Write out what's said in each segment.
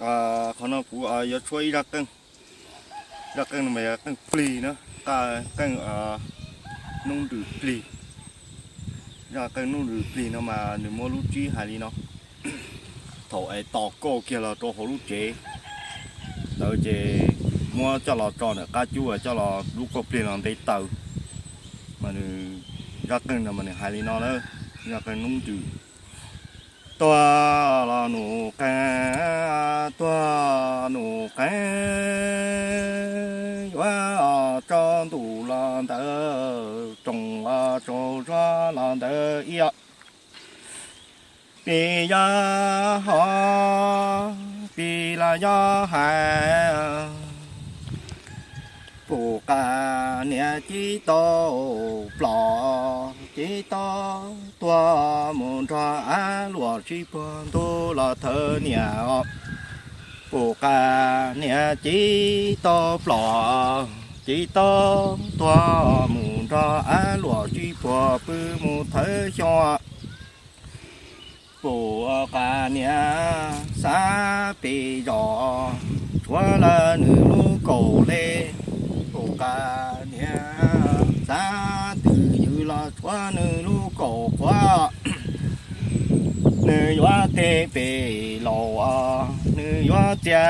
Qhov no kuv yuav tshuab ib zaj qeej. Zaj qeej no mas yog qeej plig na, qeej hnub nrws plig. Zaj qeej hnub nrws plig no mas nws muab lub tsib hais li no: Thaum es tos kauj kiag los rau hauv lub tsev ntawd ces muab coj los tso ntawm qab cub, coj los lub kauj plig los nte taws. Mas nws, zaj qeej no mas nws hais li no na, zaj qeej hnub nrws. Tuag los nus qees, tuag nus qees, yuav tsaus ntuj los ntawd roos, tsaus zog los ntawd ib. Pis yog hov, pis los yog hais, pum qas niam cib tau plom, cib tau tuag mus nrog av luam sib puag ntuj los thawv niam os. Pum qas niam cib tau plom, cib tau tuag mus nrog av luam sib puag pw mus thawv xyoo. Pum qas niam xav pes zos, tshuav lawm nws lub kaum le. Pum qas niam xav twj ywm los tshuav nws lub kaum quav. Nws yuav teg pem laus, nws yuav txia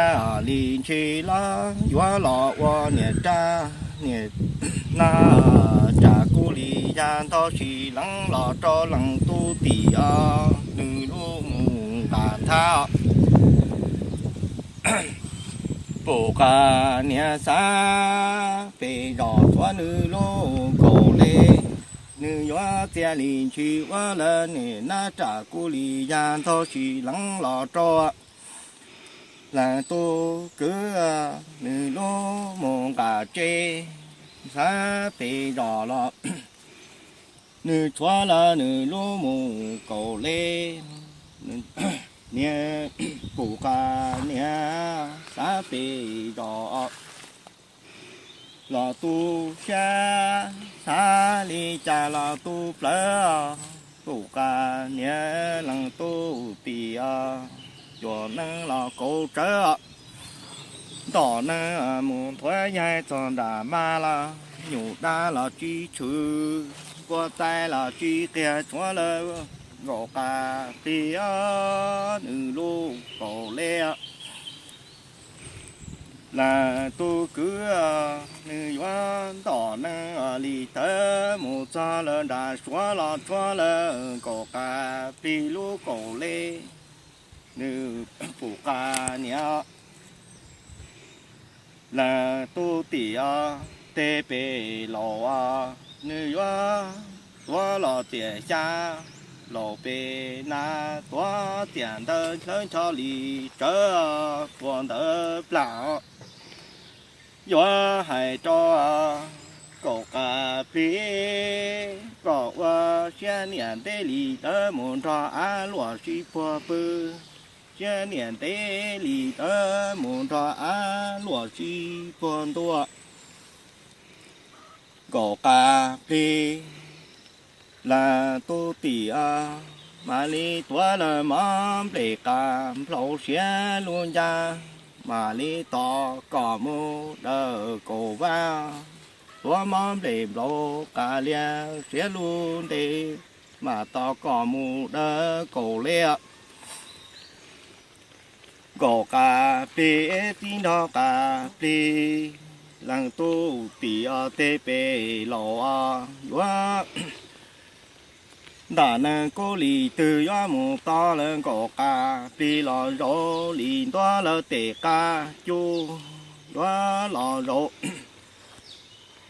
li ntshis los yuav los ua niam raj niam nab, tsam kub li yag ntog sis leev los rau leej tub tim os, nws lub mus nqa thab. Pum qas niam xav pes zos tshuav nws lub kaum le. Nws yuav txia li ntshis ua lawm niam nab, tsam kub li yag ntog sis leev los rau leej tub kwv, nws lub mus nqa tsev, xav pes zos los nws tshuav lawm nws lub mus kaum le. Niam, pum qas niam xav pes zos los tu siab, xav li cas los tu plawv. Pum qas niam leej tub tim os, cuam neeb los kauv tsawv. Ntom neeb mus nthuav yaig txog nram mab los, nyuj dab los tsis tshwm, npua txaij los tsis qiag, tshuav lawm nkaum qas plig nws lub kaum le. Leej tub kwv, nws yuav ntom neeb li tawv mus txog lawm nram Suav los tshuav lawm nkaum qas plig lub kaum le. Nws pum qas niam leej tub tim os, teg pem laus os, nws yuav tuav los txias xya laus pem na, tuav txias ntawd hlawv ncho li tsawv puag ntawd plam. Yuav hais rau nkaum qas plig, kom ua siab niam ntev li tawv mus nrog av luam sib puag pw, siab niam ntev li tawv mus nrog av luam sib puag ntua. Nkaum qas plig, leej tub tim os, mam li tuav lawm mov nplej qas nplhaus siav lub ncaj, mam li tos kom mus dawm kaum vaj, tuav mov nplej nplaus qas lias siav lub ntev, mam tos kom mus dawm kaum le. Nkaum qas plig txij nrog qas plig, leej tub tim os, teg pem laus os, yuav ntam neeg kub li twg yuav mus tos lawm nkaum qas plig los zaum li ntua lawm tes qab cub, yuav los zaum,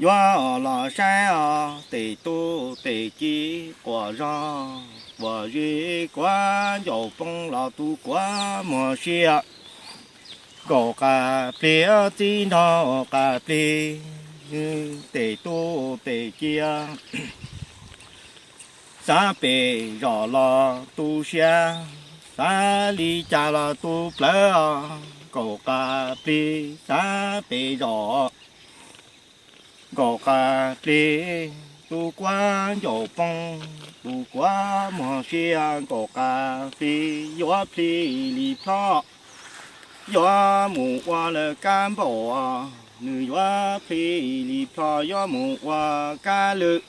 yuav los saib os, tes tub tes ci quas zog, quas zig kuav ncaus poob los tu kuav muag sia. Nkaum qas plig txij nrog qas plig, tes tub tes ci xav pes zos los tu siab, xav li cas los tu plawv os. Nkaum qas plig xav pes zos, nkaum qas plig tu kuav ncaus poob, tu kuav muag sia, nkaum qas plig yuav plhis li plhob, Yuav mus ua lawm kab npaum, nws yuav plhis li plho yuav mus ua kab lwm.